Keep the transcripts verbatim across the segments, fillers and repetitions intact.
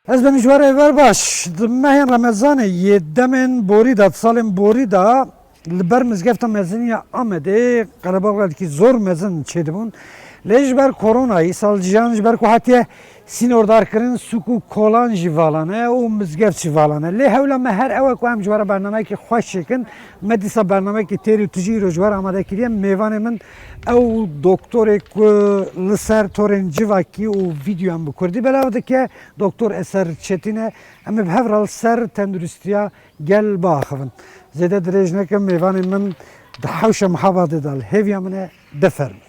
Ez benî ji we re êvar baş. Di mehên Remezanê yê demên borî de, di salên borî de li ber Mizgefta Mezin ya Amedê qelebalixekî zor mezin çêdibûn. Lê ji ber koronayê, îsal jiyan ji ber ku hatiye sînordarkirin, sûk û kolan jî vala ne û mizgeft jî vala ne. Lê hewla me her ew e ku em ji we re bernameyekî xweş çêkin. Me dîsa bernameyekî têr û tijî îro ji we re amade kiriye. Mêvanê min ew doktorê ku li ser torên civakî û vîdyoyan bi kurdî belav dike, Doktor Eser Çetîn e. Em ê bi hev re li ser tenduristiya gel biaxivin. Zêde dirêj nekim, mêvanê min di hewşa Mihabadê de li hêviya min e. Bifermin.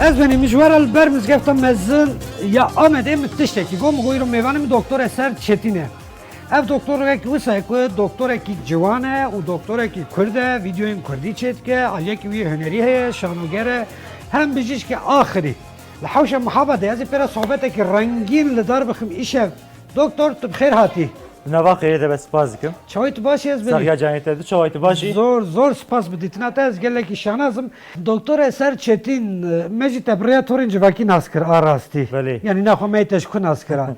Ez benî, min ji we re li ber Mizgefta Mezin ya Amedê min tiştekî got, min got, îro mêvanê min Doktor Eser Çetîn e. Ev doktorek wisa ye ku doktorekî ciwan e û doktorekî kurd e, vîdyoyên kurdî çêdike, aliyekî wî hunerî heye, şanoger e, hem bijîşkê axirî. Li hewşa Mihabadê ez ê pê re sohbetekî rengîn li dar bixim îşev. Doktor, tu bi xêr hatî. Di nava xêrê de be, spas dikim. Çawî tu baş î, ez benî. Saxiya canê te, tu çawî, tu baş î? Zor, zor spas bi dîtina te, ez gelekî şanaz im. Doktor Eser Çetîn, me jî te bi rêya torên civakî nas kir a rastî. Belê. Yanî naxwe me yê te ji ku nas kira.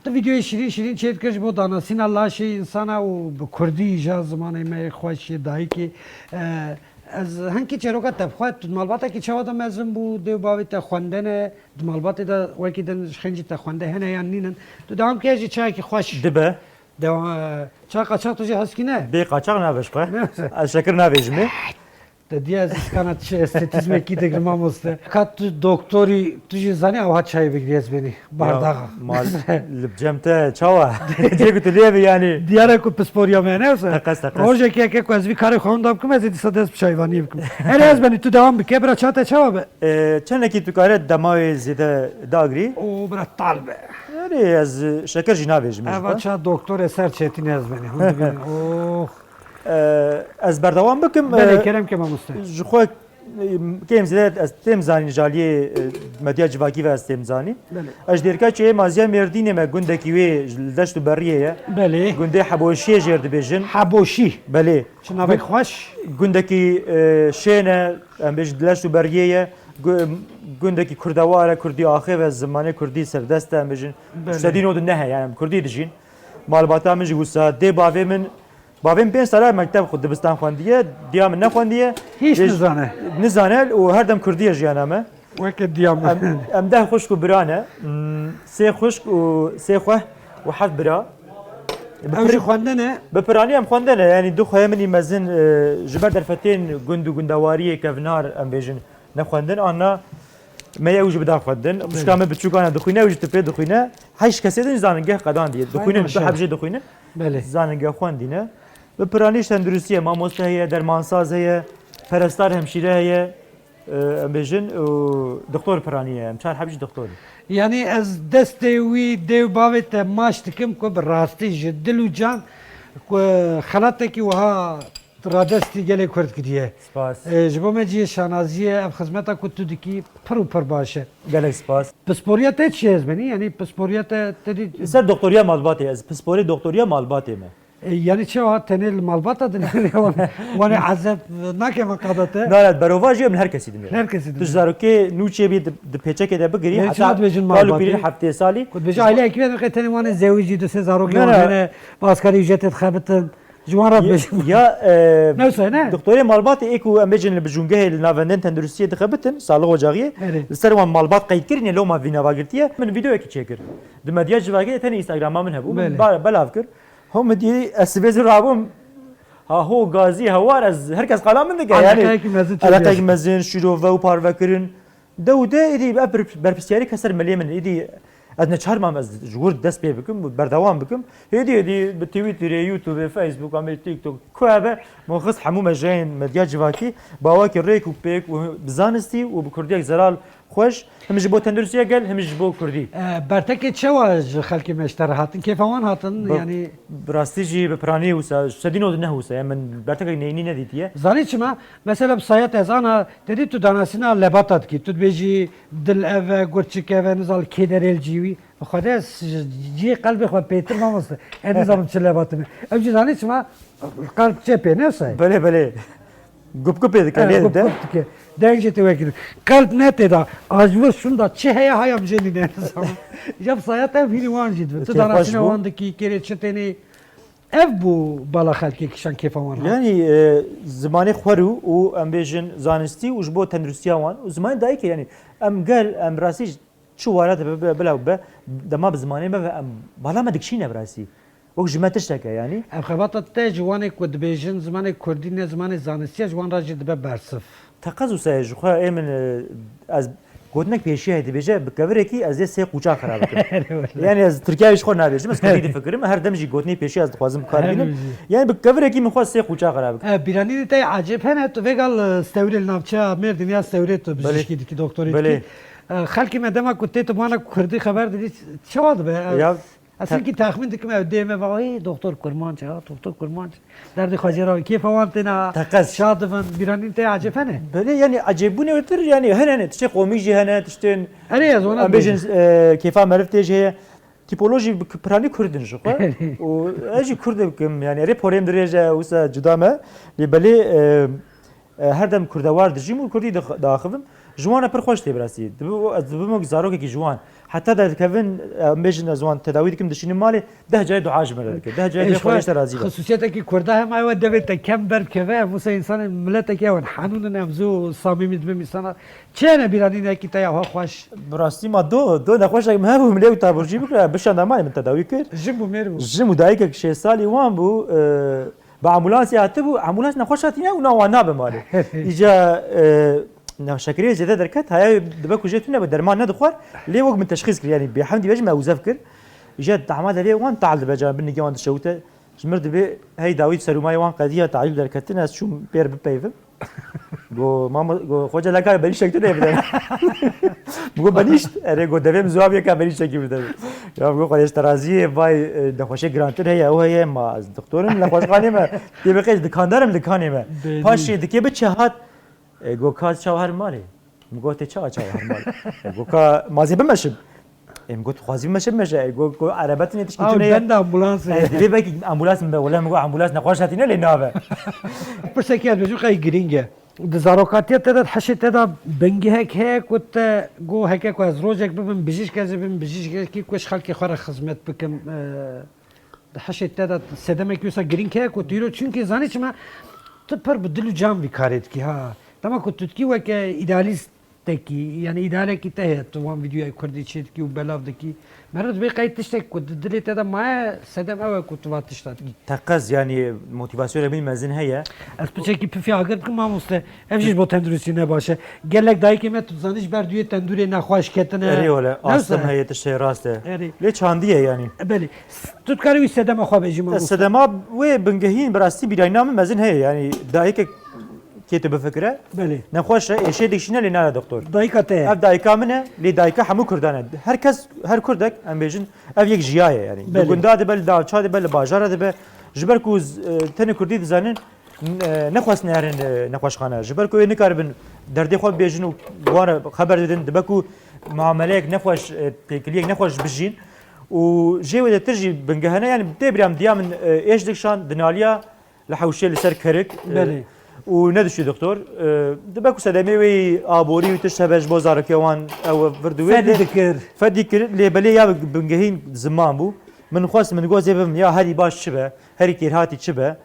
Tu vîdyoyê şîrîn şîrîn çêdikir ji bo danasîna laşê însana û bi kurdî ja zimanê me yê xweş yê dayikê. E, ez hinkî çêroka te bixwe, tu di malbatekî çawa de mezin bû, dê û bavê te xwendene, di malbatê de wekî din ji xêncî te xwende hene yan nînin? Tu dewam ke jî çayekî xweş. Dibe. Dewam, e, çay qaçax tu jî hez kî ne? Bê qaçax nabe ji xwe. Ez şekir navêjimê. Te diya ez îskana çi estetîzmekî digir mamoste. Ka tu doktorî, tu jî zanî ew hat çayê bigirî ez benî. Ya, bardaxa. Mal, li cem te çawa? Cê ku tu lê bi yanî. Diyar e ku pisporiya me ne wisa. Teqez, teqez. Rojekê yeke ku ez vî karê xwe hunda bikim, ez ê dîsa dest bi çayvaniyê bikim. Erê ez benî, tu dewam bike, bira ça te çawa be? E, çendekî tu kare dema wê zêde dagirî. O bira tal be. Erê ez şeker jî navêjim. Eva ça doktor Eser Çetîn ez benî. Hûn dibînin. Oh. E, ez berdewam bikim. Belê, e, kerem ke mamoste. Ji xwe, e, kêm zêde ez têm zanîn ji aliyê, e, medya civakî ve ez têm zanîn. Belê. Ez ji Dêrika Çiyê Maziya Mêrdînê me, gundekî wê li deşt û beriyê ye. Belê. Gundê Heboşiyê jêr dibêjin. Heboşî. Belê. Çi navek xweş. Gundekî, e, şên e, em bêjin di deşt û beriyê ye. Gu-, gundekî kurdewar e, kurdî axêv e, zimanê kurdî serdest e, em bêjin. Belê. Sedî nod û neh e, yani em kurdî dijîn. Malbata min jî wisa dê bavê min Bavê min pênc sala mekteb xwe, dibistan xwendiye, diya min nexwendiye. Hîç nizane. Nizane û her dem kurdî ye jiyana me. Weke diya min. Em, em deh xwişk û bira ne. Hmm, sê xwişk û sê xweh û heft bira. Ew jî xwendene? Bi piranî em xwendene. Yanî du xweyê min î mezin, e, ji ber derfetên gund û gundewariyê kevnar em bêjin nexwendin. Anna me ew jî bida xwendin. Belê. Xwişka min biçûk ana dixwîne, ew jî tipê dixwîne. Heşt kesê din zanîngeh qedandiye. Dixwînin, du heb jê dixwînin. Belê. Zanîngeh xwendîne. Bi piranî jî tenduristî ye, mamoste heye, dermansaz heye, perestar hemşîre heye, e, em bêjin, û doktor piranî ye. Em çar heb jî doktor in. Yanî ez destê wî dê û bavê te maç dikim ku bi rastî ji dil û can ku xelatekî wiha radestî gelê Kurd kiriye. Spas. E, ji bo me cihê şanaziyê ev xizmeta ku tu dikî pir û pir baş e. Gelek spas. Pisporiya te çi ye ez benî? Yanî pisporiya te, te dî Li ser doktoriya malbatê, ez pisporê doktoriya malbatê me. E, yanî çawa tenê li malbata din? Wan, wan ê ezeb nake me qada te? Na, na, berovajî em li her kesî din. Her kesî din. Tu ji zarokê nû çêbî di, di pêçekê de bigirî, yanî heta çawa dibêjin kal û malbatê? Pîrîn heftê salî. Ku dibêje aileyekî ve, tenê wan ê zewicî, du sê zarokê wan hene, bi asgarî ücretê dixebitin. Ji wan re dibêjin. Ya, e, ne wisa ne? Doktorê malbatê ê ku em bêjin li bijûngehê, li navendên tenduristiyê dixebitin, sağlık ocağiyê, erê, li ser wan malbat qeyd kirîne, loma vî nava girtiye. Min vîdeoyekî çêkir. Di medya civakê de tenê Instagrama min hebû. Min, belê, ba-, belav kir. Ho min dî ez sibê zû rabûm. Ha ho gazî hewar ez, her kes qala min dike. Eleqeyekî mezin çêbû. Eleqeyekî mezin, şîrove û parvekirin. De û de êdî ev ber-, berpirsiyarî ke ser milê min êdî Ez neçar mam ez ji wir dest pê bikim û berdewam bikim. Hêdî hêdî bi Twitterê, YouTubeê, Facebooka me, TikTok, ku hebe, min xist hemû mejeyên medya civakî, bi awakî rêk û pêk û bi zanistî û bi kurdiyek zelal xweş, him ji bo tenduristiya gel, him ji bo kurdî. E, bertekê çawa ji xelkê me ji te re hatin? Kêfa wan hatin? Bi, yanî bi rastî jî bi piranî wisa, sedî nod neh wisa, ya min bertekek neyînî nedîtiye. Zanî çima? Mesela bi sayet ez ana, te dî tu danasîna lebata dikî, tu dibêjî dil ev e, gurçik ev e, nizam kê derê li cî wî. Bi Xwedê ez ji cihê qelbê xwe pêtir mamoste. Ez nizanim çi lebatim e. Ev jî zanî çima qelb çê pê ne say? Belê, belê. Gup gup pê dike, e, lê gup dide. Gup dike. Deng jê tê wekî. Qelb ne tê da. A ji wir şunda çi heye haya min jê nîne nizanim. Ya bi sayet ev hînî wan jî dibe. Tu danasîna wan dikî, kêrê çi tênê. Ev bû bala xelkê kişan kêfa wan hat. Yanî, e, zimanê xwe rû û em bêjin zanistî û ji bo tenduristiya wan û zimanê dayikê, yanî em gel, em rastî çi were dibe, bila, bila be, dema bi zimanê me ve em bala me dikişîne bi rastî. Wek ji me tiştek e, yanî. Ev xebata te ji wan ê ku dibêjin zimanê kurdî ne zimanê zanistiye, ji wan re jî dibe bersiv. Teqez wisa ye ji xwe ê min, e, ez gotinek pêşiya heye dibêje, bi kevirekî ez ê sê quçax xira bikim. Erê wele. Yanî ez tirkiya jî xwe nabêjim, ez kurdî difikirim, her dem jî gotinê pêşiya ez dixwazim bi kar bînim. Yanî bi kevirekî min xwe sê quçax xira bikim. E, bîranînê te ecêb hene, tu vêgal, e, stewrê li navçeya Mêrdîn ya stewrê tu bijîşkî dikî, doktorî dikî. Belê. E, xelkê me dema ku tê tu bana kurdî xeber didî, çawa dibe? E, ya, Eslî kî texmîn dikim ew dê me va, "Ê, doktor Kurmanc, ha, doktor Kurmanc." Derdê xwe jê re kêfa wan têna. Teqez. Şa dibin, bîranîn tê ecêb hene? Belê, yanî ecêbbûnê wê tir, yanî hene, hene, tiştê qomî jî hene, tiştên. Erê, ez wana em bêjin, dibêjim. E, kêfa meriv tê jê heye. Tîpolojî bi k-, piranî kurd in ji xwe. Û ez jî kurd dikim, yanî erê porê min dirêj e, wisa cuda me. Lê belê, e, E, her dem kurdewar dijîm û kurdî dix-, diaxivim. Ji wan re pir xweş tê bi rastî. Dibi-, ez dibim wek zarokekî ji wan. Heta derdikevin, e, em bêjin ez wan tedawî dikim, dişînim malê, deh carê dua ji min re dike. Deh carê Ê, bê xwe ji te razî be. Xisûsiyetekî kurda hema ew e devê te kem ber bikeve, em wisa însanên miletekî ew in, henûn in, em zû samîmî dibim însana. Çi hene bîranînekî te ya xwe xweş? Bi rastî ma do, do nexweşek min hebû, min lê û taburcî bikira, bişanda malê min tedawî kir. Jin bû, mêr bû. Jin bû, dayikek şêst salî wan bû, e, Bi ambulansê hatibû, ambulans nexweş hatîne û na wan nabe malê. Îca, e, na şekerê zêde derket, haya dibe ku jê tune be, derman nedixwar, lê wek min teşxîs kir, yanî bêhemdî bêjim me uzev kir. Îca dama devê wan tal dibe, can bin nigê wan dişewite. Ji mir dibê hey dawî serûmayê wan qediya talîl derketin, ez çûm pêr bipeyvim. Go, mama, go, xoca leka berîşek tu nê bide. Go benîşt, erê go devê min ziwab yeka berîşekî bide. Ya go xwedê teraziyê vay, e, nexweşê girantir heye, ew heye, ma ez doktor im, nexweşxanê me. Tê biqêj dikandar im, dikanê me. Belî. Paşê dikê bi çi hat, e, go ka çawa her malê. Min got, "Tê çawa çawa her malê?" E, go ka ma zê bimeşim. Ê, min got, "Xwazî meşe, meşe." Ê, got, got, "Erebet ne, tişkî Aw, tune ye." Benda ambulans e. Ê, divê belkî ambulans min be, wele min got, "Ambulans nexweş hatîne lê nabe." Pirsekî ez bêjim qey girîng e. Di zarokatiya te de, di hişê te de bingehek heye ku te got, "Heke ku ez rojek bibim bijîşk, ez ê bibim bijîşkekî ku ji xelkê xwe re xizmet bikim." E, di hişê te de sedemekî wisa girîng heye ku tu îro, çunkî zanî çima tu pir bi dil û can vî karê dikî, ha. Dema ku tu dikî weke îdealîst, tekî, yanî îdealekî te heye, tu wan vîdyoyê kurdî çêdikî û belav dikî. Meriv dibê qey tiştek ku di dilê te de maye, sedem ew e ku tu va tişta dikî. Teqez, yanî motivasyonê min mezin heye. Ez piçekî pifî agir bikim mamoste, ev jî ji bo tenduristî ne baş e. Gelek dayikê me tu dizanî ji ber duyê tendûrê nexweş ketine. Erê wele, astım heye, tiştê rast e. Erê. Lê çandî ye yanî. Belê. Tu dikarî wî sedema xwe bêjî mamoste. Sedema wê bingehîn bi rastî bîrayîna min mezin heye, yanî dayikek kê tu bifikire. Belê. Nexweş e, êşê dikişîne lê nare doktor. Dayika te ye. Ev dayika min e, lê dayika hemû kurdan e. Her kes, her kurdek, em bêjin, ev yek jiya ye yanî. Belê. Li gunda dibe, li navça dibe, li bajara dibe. Ji ber ku z-, e, tenê kurdî dizanin, n-, e, nexwestine herin, e, nexweşxane. Ji ber ku wê nikaribin derdê xwe bibêjin û wan re xeber bidin, dibe ku muameleyek nexweş, e, têkiliyek nexweş bijîn. Û jê wê de tir jî bingehene, yanî tê bîra min diya min, e, êş dikişand, dinaliya, li hewşê li ser kerik, e, Belê. Û nedişî doktor. E, dibe ku sedemê wê aborî û tişt hebe ji bo zarokiya wan ew vir diwê. Fedî dikir. Fedî kir, lê belê ya bingehîn ziman bû. Min xwest, min got zê bibim ya herî baş çi be, herî kêrhatî çi be.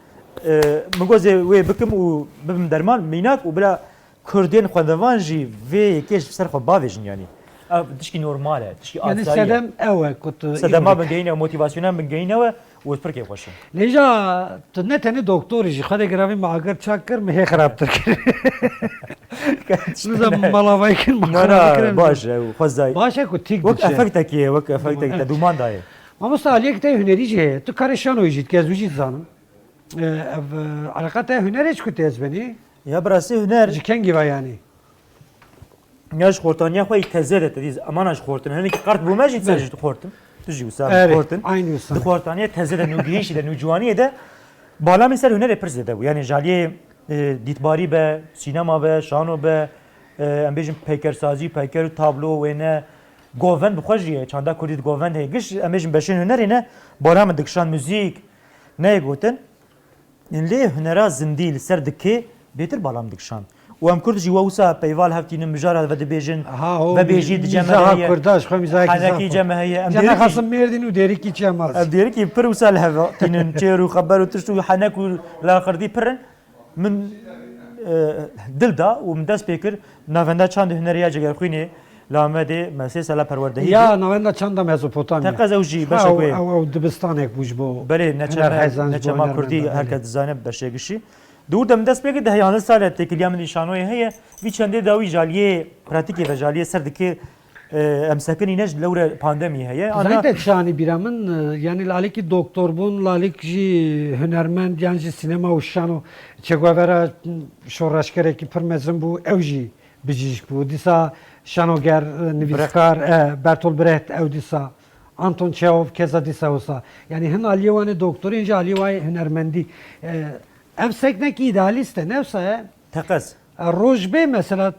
E, min got zê wê bikim û bibim derman mînak û bila kurdên xwendevan jî vê yekê ji ser xwe bavêjin yanî. Ev tişkî normal e, tişkî asayî ye. Yanî sedem ew e ku tu Sedema bingehîn e, motivasyona bingehîn ew e. Û ez pir kêfxweş im. Lêja tu ne tenê doktorî jî, Xwedê giravî me agir çak kir, min hê xirabtir kir. Nizam malavayê kir, me Na, xirab na, kir. baş e, xwezayî. Baş e ku tîk Wek diçe. Efektekê ye, wek efektekê te dûman dayê. Mamosta, aliyek te hunerî jî heye. Tu karê şanoyê jî dike, ez wî jî dizanim. E, ev, e, eleqa te hunerê çi ku tê ez benî? Ya bi rastî huner. Ji kengî ve yanî? Ya ji xortaniya xwe yî teze de te dî, emana ji xortin. Hinekî qert bû me jî ser jî dixortim. Tu jî wisa Erê, dixortin. Aynî wisa. Di xortaniya teze de, nûgihîşî de, nûciwaniyê de bala min ser hunerê pir zêde bû. Yanî ji aliyê, e, dîtbarî be, sînema be, şano be, e, em bêjin peykersazî, peyker û tablo, wêne, govend bi xwe jî ye, çanda kurdî di govend heye. Giş em bêjin beşên hunerê ne, bala min dikişand muzîk, neyê gotin. Lê hunera zindî li ser dikê bêtir bala min dikişand. Û em kurd jî we wisa peyva li hev tînin, mijara vedibêjin, Ha, ho, vebêjî di cem me mîzaha heye. kurda, ji xwe mîzahekî Henekî zaf. cem me heye. Em Cem me dêrikî, xasim Mêrdîn û dêrikî çi em az. em dêrikî pir wisa li hev tînin, çêr û xeber û tişt û henek û laxirdî pir in. Min, e, dil da û min dest pê kir navenda çandê hunerê ya Cegerxwînê li Amedê, me sê sala perwerdehî Ya bû. navenda çanda Mezopotamya. Teqez ew jî Ha, beşek ew, wê. ew, ew dibistanek bû ji bo Belê, huner neçema, hezan, ji bo neçema hunermenda, kurdî belê. Herkes dizane beşek gişî. Di wir de min dest pê kir, deh yanzdeh sal e têkiliya min di şanoyê heye. Vî çendê dawî ji aliyê pratîkê ve, ji aliyê ser dikê, e, em sekinîne ji lewre pandemî heye. Ana Zayî te çi anî bîra min, e, yanî li alîkî doktor bûn, li alîk jî hunermend yan jî sînema û şano, Che Guevara, m, şoreşgerekî pir mezin bû, ew jî bijîşk bû. Dîsa şanoger, e, nivîskar, e, Bertolt Brecht, ew dîsa Anton Çehov, keza dîsa wisa. Yanî hin aliyê wan ê doktorî, hin jî aliyê wan ê hunermendî. E, ev seknek îdealîst e, ne wisa ye? Teqez. E, roj bê mesela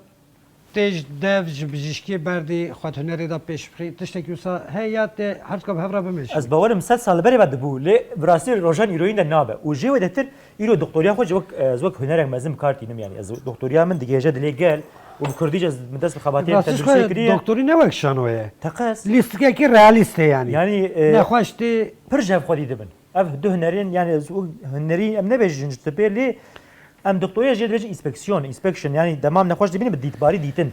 tê ji dev ji bijîşkiyê berdî, xwe di hunerê de pêş bixî, tiştekî wisa heye ya tê her dika bi hev re bimêşî? Ez bawerim sed sal li berê ve dibû, lê bi rastî rojan îroyîn de nabe. Û jê wêdetir îro doktoriya xwe ji wek, ez wek hunerek mezin bi kar tînim, yanî ez doktoriya min digihêje dilê gel û bi kurdî jî ez min dest bi xebatiyê Rastî tenduristiyê xwe kiriye. Doktorî ne wek şanoye. Teqez. Lîstikekî realîst e yanî. Yanî, e, Nexweş tê. Pir ji hev xwedî dibin. Ev du hunerên, yanî ez û hunerî em nebêjin ji tipê, lê em doktoriya jê dibêjin înspeksiyon, inspection, yanî dema em nexweş dibînin bi dîtbarî dîtin.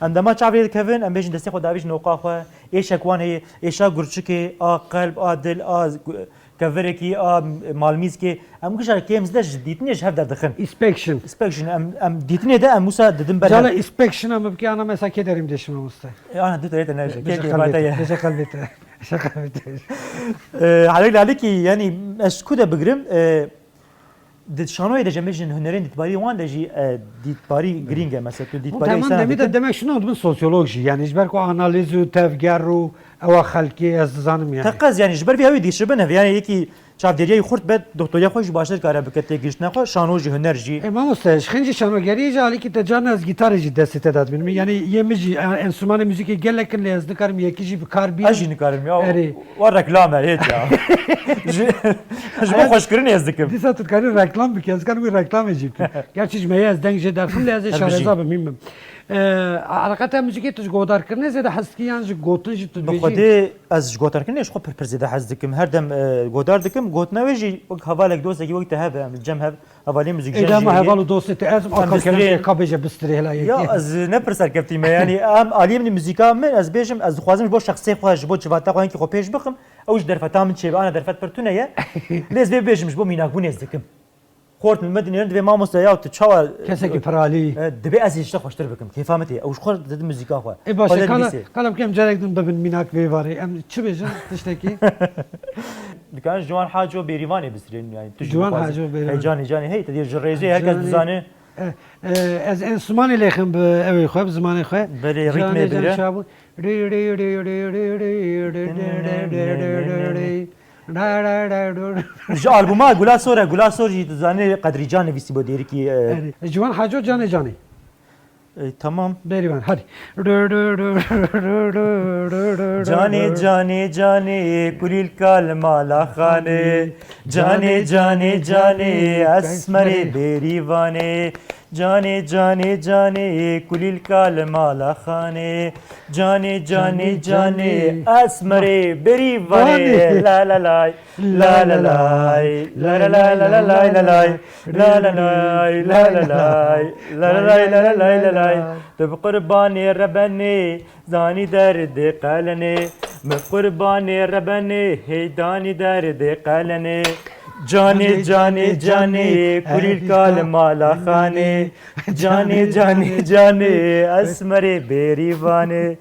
Em dema çavê dikevin, em bêjin destê xwe davî ji noqa xwe, êşek wan heye, êşa gurçikê, a qelb, a dil, a gu-, kevirekî, a malmîzkê, em gişa kêm zide ji dîtinê ji hev derdixin. Inspection. Inspection, em, em dîtinê de em wisa didin ber Cala hev. inspection em bike ana mesela kê derîm deşim mamoste. E, ana, du derê te ne, kê Beşe kê vata ye. Beşe qelbê te. Beşe qelbê te. E, Halek Lalekî, yanî ez ku de bigirim, e, di şanoyê de jemê jin hunerên dîtbarî wan de jî, e, dîtbarî girîng e, mesela tu dîtbarî Tamam, însana demî de dikin. Demek şuna dibin sosyolog jî, yanî ji ber ku analiz û tevger û ewa xelkê ez dizanim yanî. Teqez, yanî ji ber vî ew ê dîşibin hev, yanî yekî çavdêriya wî xurt be, doktoriya xwe jî baştir kare bike têgihiştina xwe, şano jî, huner jî. E, mamoste, ji xêncî şanogeriyê jî alîkî te carna ez gîtarê jî destê te de dibînim. Yanî yê min jî, e, enstrûmanê muzîkê gelek in lê ez nikarim yekî jî bi kar bînim. Ez jî nikarim ya. Erê. Wa reklam e, hêt ya. Ji, ji bo xweşkirinê ez dikim. Dîsa tu dikarî reklam bikî, ez dikarim wî reklamê jî bikî. Gerçî ji me ye ez deng jê derxim lê ez ê şareza bim, hîn bim. E, eleqa te muzîkê tu ji godarkirinê zêde hez dikî yan ji gotin jî tu dibêjî? Bi Xwedê ez ji godarkirinê ji xwe pir pir zêde hez dikim. Her dem, e, godar dikim. Gotina wê jî wek hevalek dostekî wek te hebe, em li cem hev hevalê muzîkjen jî heye. Êdî hema heval û dostê te ez im, a ka kerem te ka bêje bistirê hela yekê. Ya ez ne pir serkeftî me, yanî em aliyê min muzîka min, ez bêjim, ez dixwazim ji bo şexsê xwe, ji bo civata xwe hinkî xwe pêş bixim, ew ji derfeta min çêbe, ana derfet pir tune ye. Lê ez vê bêjim, ji bo mînakbûnê ez dikim. Xort min me dinêrin, divê mamoste ya tu çawa. Kesekî piralî. E, divê ez ê ji te xweştir bikim, kêfa min tê. Ew ji xwe didin muzîka xwe. Ê baş e, kala, kala bikim carek din bibin mînak vê varê. Em çi bêjin, tiştekî? Dikarin Ciwan Haco Bêrîvanê bistirên, yanî tu jî Ciwan Haco Bêrîvan. Hey canê canê, hey, te dî ji rêzê herkes dizane. E, e, ez enstrûmanê lêxim bi ewê xwe, bi zimanê xwe. Belê, rîtmê bêre. Ji albûma Gula Sor e, Gula Sor jî tu zanî Qedrî Can nivîsî bo dêrikî, e, Ciwan Haco Canê Canê. E, tamam. Bêrîvan, hadi. Canê, canê, canê, kulîlka li mala xanê. Canê, canê, canê, esmerê Bêrîvanê. Canê, canê, canê, kulîlka li mala xanê. Canê, canê, canê, esmerê Bêrîvanê. La la lay, la la lay, la la lay, la la lay, la la lay, la la lay, la la lay, la la lay, la la lay, la lay. Tu bi qurbanê rebenê, zanî derdê qelenê. Mi qurbanê rebenê, heydanî derdê qelenê. Canê, canê, canê, kulîlka li mala xanê. Canê, canê, canê, esmerê bêrîvanê.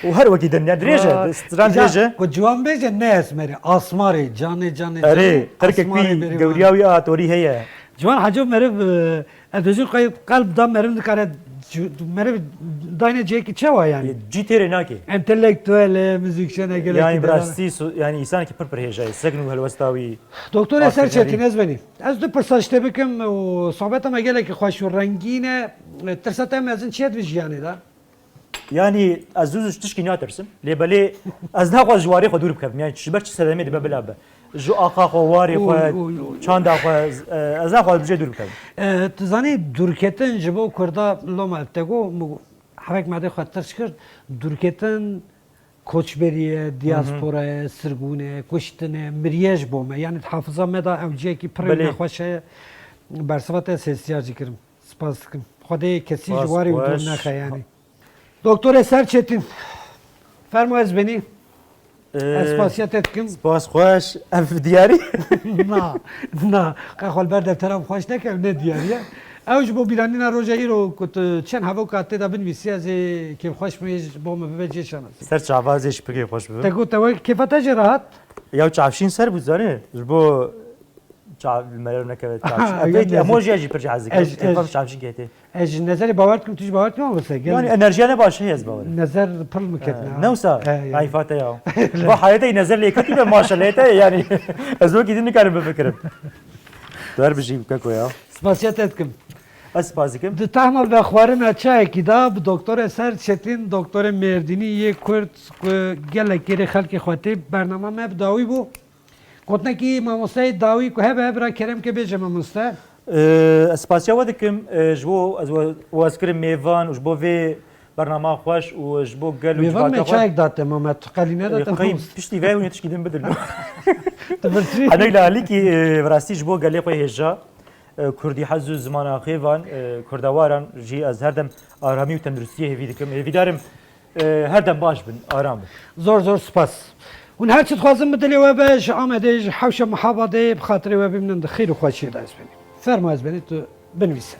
Û her wekî din, ya dirêj e, stran dirêj e. Ku ciwan bêje ne esmerê, asmarê, canê, canê, erê, canê, qirkek asmarê wî bêrîvanê. Gewriya wî a torî heye. Ciwan Heco meriv, e, ez dibêjim qey qelb da meriv nikare ci-, meriv dayne cihekî çawa yani? Cî têrê nake. Entelektuel e, muzîkşen e, gelekî Yani delal e. Birastî su-, yani însanekî pir pir hêja ye. Sekn û helwesta wî. Doktorê Serçetîn, ez benî. Ez du pirsa ji te bikim û sohbeta me gelekî xweş û rengîn e. Tirsa te em ez in çi ye di vî jiyanê de? Yani ez zû zû ji tişkî natirsim. Lê belê ez naxwaz ji warê xwe dûr bikevim. Yani ji ber çi sedemê dibe bila be. Ji axa xwe, warê xwe, Oy, oy, oy. Çanda xwe, ez, e, ez naxwaz bi cê dûr bikevim. E, tu zanî dûrketin ji bo Kurda loma te got, min got, hevek me dê xwe tirş kir, dûrketin koçberî ye, Hı hı. diaspora ye, sirgûn e, kuştin e, miriye ji bo me. Yani di hafiza me de ew cihekî pir Belê. nexweş e. Bersiva te sêstiyar jî kirim. Spas dikim. Xwedê kesî ji Spas warê wî dûr xweş. nexe yani. Doktorê Serçetîn, fermo ez benî. Ee, Ez spasiya te dikim. Spas xweş. Ev diyarî? Na, na. Qe xwe li ber deftera xweş neke, ev ne diyarî ye. Ew ji bo bîranîna roja îro ku tu çend hevoka tê de binivîsî, ez ê kêfxweş bim, ji bo min bibe cihê şanasî. Ser çava ez ê ji pir kêfxweş bibim. Te got te wek kêfa te jî rehat? Ya çavşîn ser bû, zanî. Ji bo Çav-, li meriv nekeve çavşîn. Aha, Ev pêk yanî emojiya jî pir jî ez dikim. ez, Kêfa ez, çavşîn kete. ez ji nezerê bawer dikim, tu jî bawer dikim ama se gel. Yani enerjiya ne baş heye ez bawer. Nezer pir mi ketine, Ee, ha? Ne wisa? He, yani. Ayfa te ya. Va hayata nezer lê ketî be maşallah te yani. Ez wekî din nikarim bifikirim. Tu her bijî keko ya. Spasiya te dikim. Ez spas dikim. Di tahma vexwarina çayekî de bi doktorê Serçetîn, doktorê Mêrdînî yê Kurd ku gelek kêrê xelkê xwe tê bernama me bi dawî bû. Gotinekî mamosteyê dawî ku hebe, bira kerem ke bêje mamoste. Ee, ez spasiya we dikim, ee, ji bo ez we, we ez kirim mêvan û ji bo vê bernama xweş û ji bo gel û Mêvan me civaka xwe. çayek date, ma me tu qelî nedate Ee, qey mamoste. Piştî vê hûn tişkî din bidin. Tu birçî. Henok li alîkî, ee, bi rastî ji bo gelê xwe hêja, ee, kurdî hez û zimana xêvan, ee, kurdewaran jî ez her dem aramî û tenduristiyê hêvî dikim. Hêvîdarim, ee, her dem baş bin, aram bin. Zor zor spas. Hûn her çi dixwazin bi dilê we be, ji Amedê, ji hewşa Mihabadê, bi xatirê we bimînin di xêr û xweşiyê de ez benî. Fermo ez benî tu binivîse.